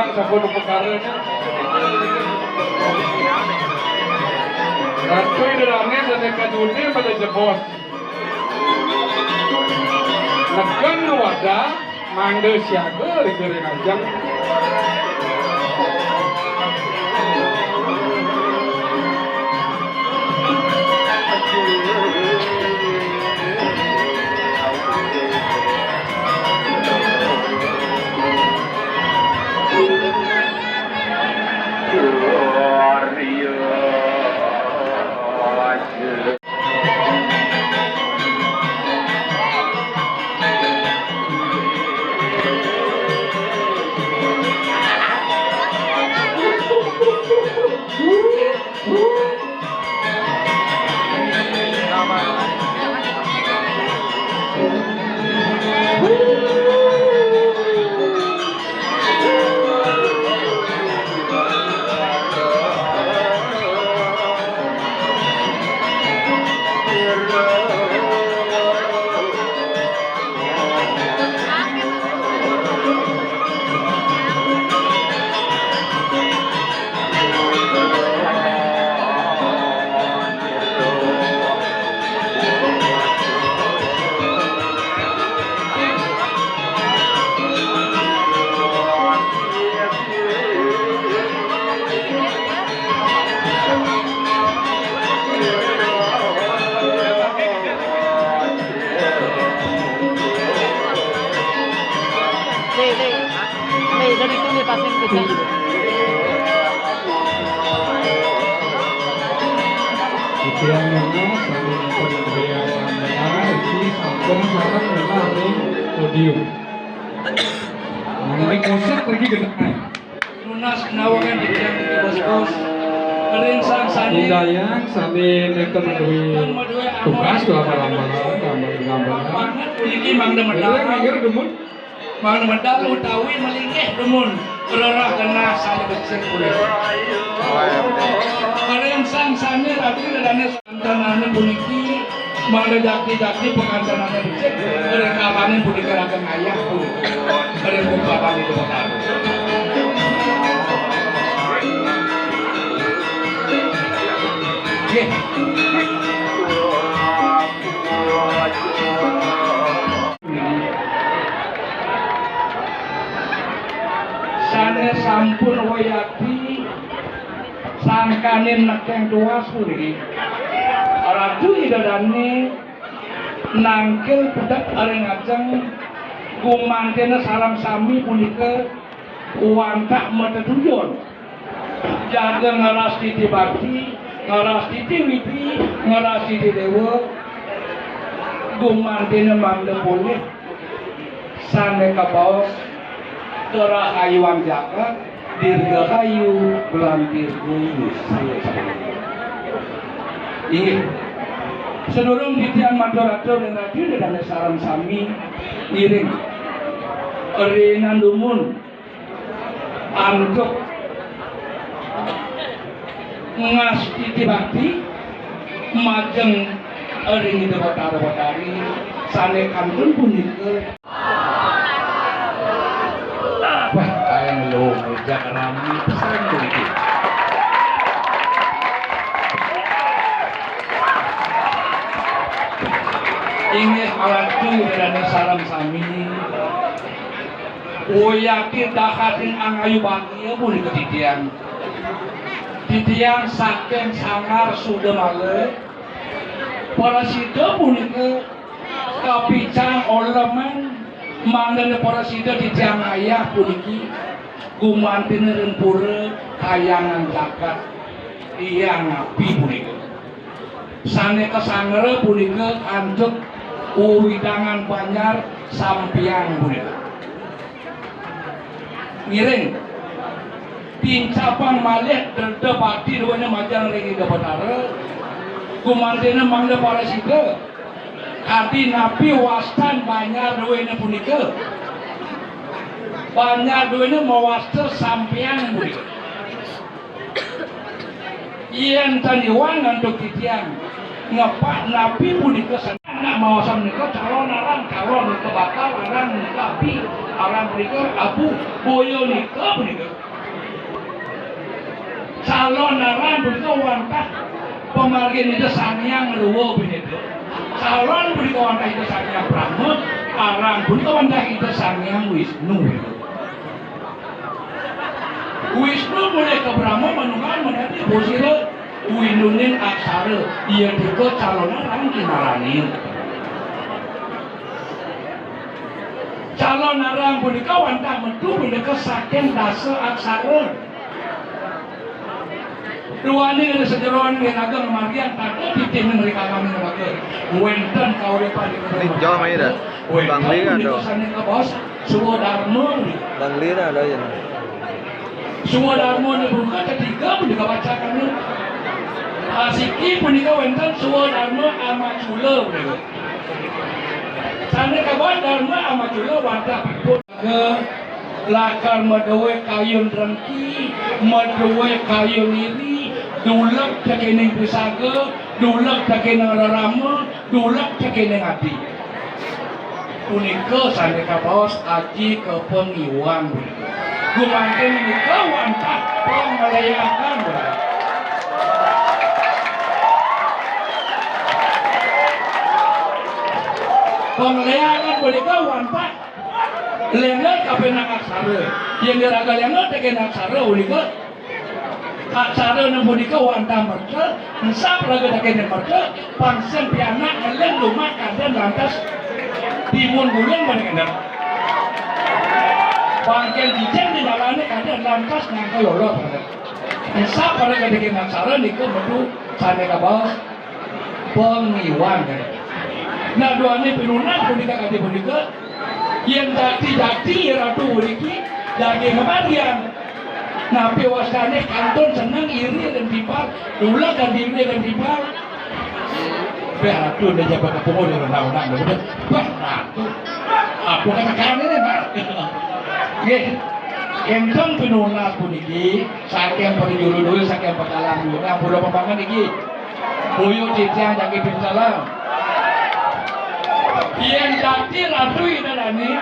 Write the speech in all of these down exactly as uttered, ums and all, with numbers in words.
Sampun perkara. Ratu Ida Dané sané kajudi pada jebos. Negen wadah mangda siaga ring ajeng. Titiang nunas sami nenten Gria Pramana, iki sampun sareng nengah ring podium. Mangda kosek lagi genah. Nunas nawangan titiang niki bos-bos. Ring sang sane. Indayang sane nenten madue tugas, tugas, tugas, tugas, tugas, tugas, tugas. Banget puniki mangda medal. Minggir, minggir, dumun. Mangda medal utawi malinggih dumun. Rerah genah sane becik puniki. Ring sang sane rabi dane. Kantenane puniki mangda jakti-jakti pakantenane becik, ring kabaning punika raga ngayah puniki. Ring kumpatan Ida Betara. Nggih. Sane sampun wayati sangkaning nekeng tuas puniki, Ratu Ida Dane nangkil pedek ring ajeng gumantine sareng sami punika wantah matetujon. Jaga ngrastiti bakti, ngrastiti widi, ngrastiti dewa, gumantine mangda polih. Sane kabaos karahayuan jagat, dirgahayu lan dirgayusa. Inggih. Sadurung titiang matur-atur ring rabi dane sareng sami ngiring. Rinan dumun antuk ngastiti bakti majeng ring Ida Betara Betari sane kantun punika. Wah, kaya ngelong jak rami pisan puniki. Inggih Ratu dane sareng sami. Wayati dahating angayu bagia punika titiang. Titiang saking Sanggar Sudamala. Prasida punika kapicang oleman mangdane prasida titiang ayah puniki gumantina ring pura Kahyangan Jagat Hyang Api punika. Sane kasangra punika antuk wewidangan banjar Sampiang punika. Ngiring. Tincapang malih dreda bakti duene majeng ring Ida Betara. Gumantina mangda prasida. Kadi napi wastan banjar duene punika? Banjar duene mawasta Sampiang punika. Yen tan iwang antuk titiang ngepak napi punika sen-, Anak maosang nika calon aran, calon nika bakal, aran nika abdi, aran punika abu, boya nika punika. Calon aran punika wantah pamargin Ida Sang Hyang Rwa punika. Calon punika wantah Ida Sang Hyang Brahma, aran punika wantah Ida Sang Hyang Wisnu punika. Wisnu mulih ka Brahma manunggal menjadi Bosira, winuning aksara, iya tika calon aran kinarani. Calon aran punika wantah metu punika saking dasa aksara. Duaning ring sajeroning iraga ngamargiang tata titining ri kalaning raga. Wénten kauripan ring Ning jauh mah, ira. Wénten Bang Lira punika dong. Sané kabaos Swadarma. Bang Lira ada ya. Swadarma punika tetiga punika bacaannya. Asiki punika wénten Swadarma Amacula punika. Sané kabaos Darma Amacula wantah pipun. Lakar madué kayun drengki, madué kayun iri, duleg tekéning pisaga, duleg tekéning rerama, duleg tekéning adi. Punika sané kabaos aji kapangiwan. Gumanten nika wantah pangléakan. Pangléakan punika wantah lénget kapining aksara. Yén iraga lénget tekéning aksara punika, aksara punika wantah merta, ensap raga tekéning merta, pang sing pianak ngeling dumat kadén lantas timun guling pada kendap. Pangkén cicing di dalané kadén lantas nyangkal lolot. Ensap pada tekéning aksara nika metu sané kabaos pangiwan. Nah, duaning pinunas punika kadi punika, yén jati-jati Ratu puniki daging ngamargiang. Napi wastané kantun seneng iri dan timpal, ulah dan iri dan timpal. Béh, Ratu udah jabat kapungu di undang-undang, udah. Bah, Ratu. Apa kata kami nih, Pak? Nggih. Ingkang pinunas puniki saking pada julu dulu, saking pekalang dulu. Nah, pulau pembangan niki. Buyut titiang jagi pintelang. Yén jati Ratu Ida Dané,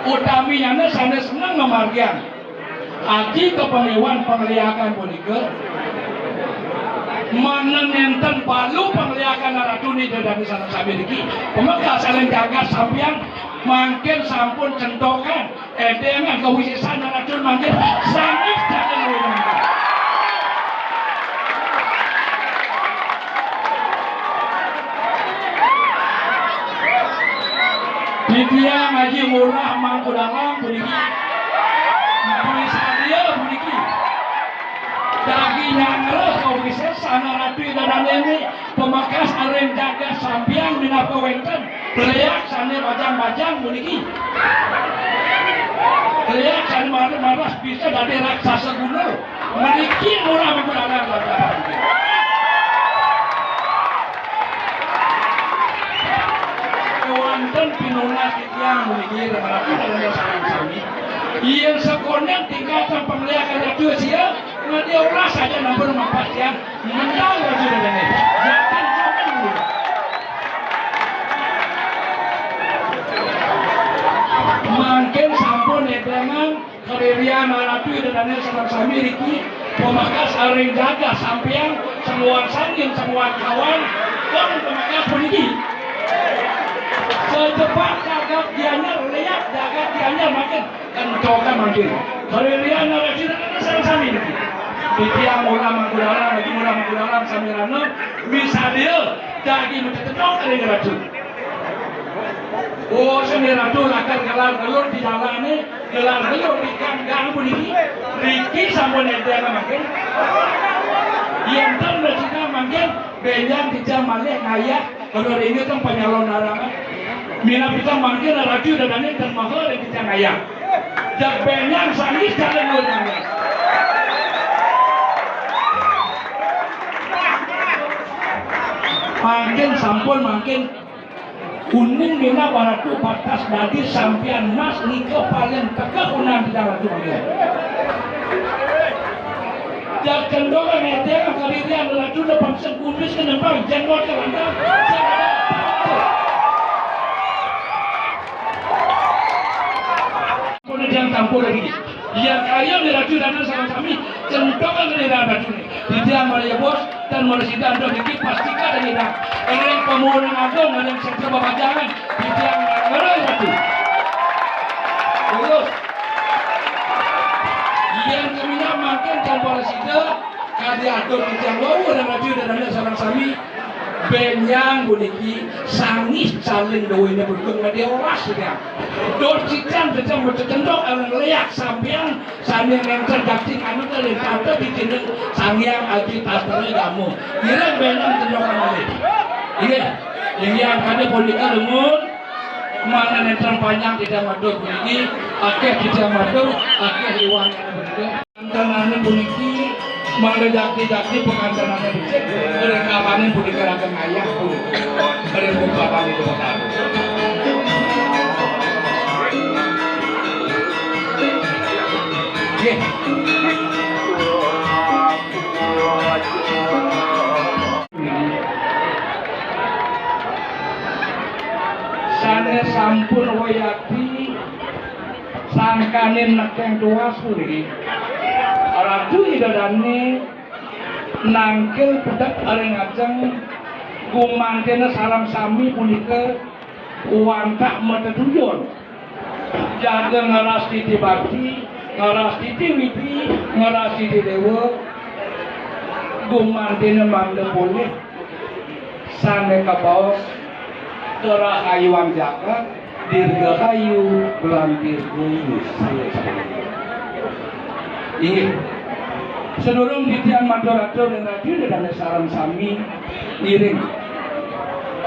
utaminya sané seneng ngamargiang aji kapangiwan pangléakan punika. Mangda nénten balu pangléakan Ratu Ida Dané sareng sami niki. Pamekas sareng jagat sampiang mangkin sampun centokan. Édéngan kawisésan racun mangkin sangis jalan luwih mangkin. Titiang Aji Ngurah Mangkudalam puniki. Mangku Isarya puniki. Daging nyangres kawisésan Ratu Ida Dané, pamekas ring jagat sampiang minangka wénten. Léak sané bajang-bajang puniki. Léak sané maras-maras bisa dadi raksasa gundul. Mriki Ngurah Mangkudalam. Wénten pinunas titiang puniki, remaraka dalam sareng sami. Yén sakonén tingkatan pangléakan Ratu sia, ngadé ulah saja nampun mapas tiang. Mental Ratu Ida Dané. Jangan komen dulu. Mangkin sampun édéngan karirian Ratu Ida Dané sareng sami niki, pamekas ring jagat sampiang, sanguan sangin, sanguan kawan, pun pamekas puniki. Sajepak jagat Gianyar, léak jagat Gianyar mangkin. Kan cokan mangkin. Karirian Ratu Ida Dané sareng sami niki. Titiang Ngurah Mangkudalam, Aji Ngurah Mangkudalam sami rana, misadia dadi matetenok ring Ratu. Oh, sami Ratu lakar gelar gelut di dalané, gelar gelut di gang-gang puniki. Riki sampun édéngan mangkin. Yén ten Ratu mangkin, bénjang titiang malih ngayah. Kalau rindu kan panyalon larangan. Minab kita mangkin Ratu Ida Dané ten maha ring kita ngayah. Jak benyang sangis jalan luar nangis. Mangkin sampun, mangkin uning minab Ratu batas dadi sampian mas nika paling tegeh unan di Ratu mangkin. Dak kendorang ete kang kadirian ratu depan sengkumis kenempang jenggot ke lantar. Kono yang campur lagi. Yang kaya ni ratu datang sama kami, kendorang ni ratu ni. Dia mari bos dan mari sidang dan dikit pasti kada ni dah. Orang pemuda agung, orang sektor babajangan. Dia mari ratu. Terus. Yang kami nak makan dan para sida, kadi atur titiang wau, dan ratu dan anak sareng sami, benyang puniki, sangis saling dawene berkung ngadi oras titiang. Dur titiang titiang bececendok alang leak sampiang, sami nengker daging anu kali tata di dinding sangiang agi tatra damu. Ireng benyang cendok malih. Inggih, inggih angkane punika lemun, mana nenten panjang titiang matur puniki, akeh titiang matur, akeh iwang puniki. Kancanane puniki mangda jakti-jakti pakancanane becik, ring kabane puniki raga ngayah puniki. Ring kumpatan itu petani. Nggih. Sane sampun wayakti sangkaning nekeng tuas puniki. Ratu Ida Dane nangkil pedhet ring ajeng gumantine sareng sami punika wantah matetujon. Jaga ngrastiti bakti, ngrastiti widi, ngrastiti dewa, gumantine mangda polih. Sane kabaos, kerahayuan jagat, dirgahayu, lan dirgayu. Inggih. Sadurung titiang matur-atur ring ratu ida dane sareng sami ngiring.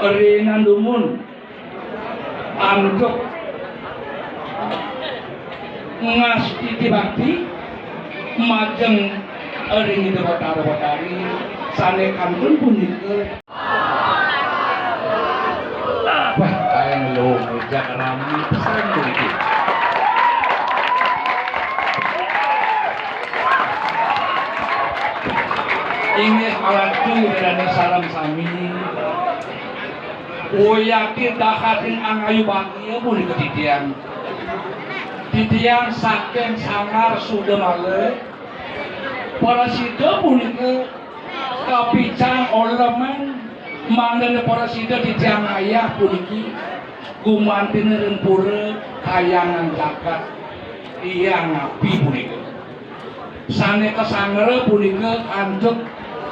Rinandumun antuk ngastiti bakti majeng ring Ida Batara Batari sane kantun punika. Wah, kaen lo ngujak rami pisan puniki. Inggih ratu ida dane sareng sami. Uyati dahating angayu bagia punika titiang. Titiang saking Sanggar Sudamala. Prasida punika kapicang oleman mangdane prasida titiang ayah puniki gumantina ring pura Kahyangan Jagat Hyang Api punika. Sane kasangra punika antuk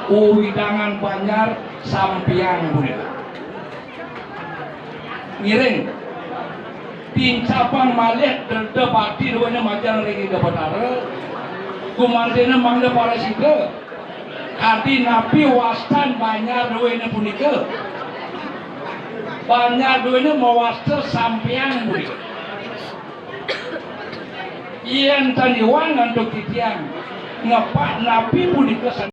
wewidangan banjar sampiang punika. Ngiring. Tincapang malih dreda bakti duene majeng ring Ida Batara. Gumantina mangda prasida. Kadi napi wastan banjar duene punika? Banjar duene mawasta sampiang punika. Yen tan iwang antuk titiang, ngepak napi punika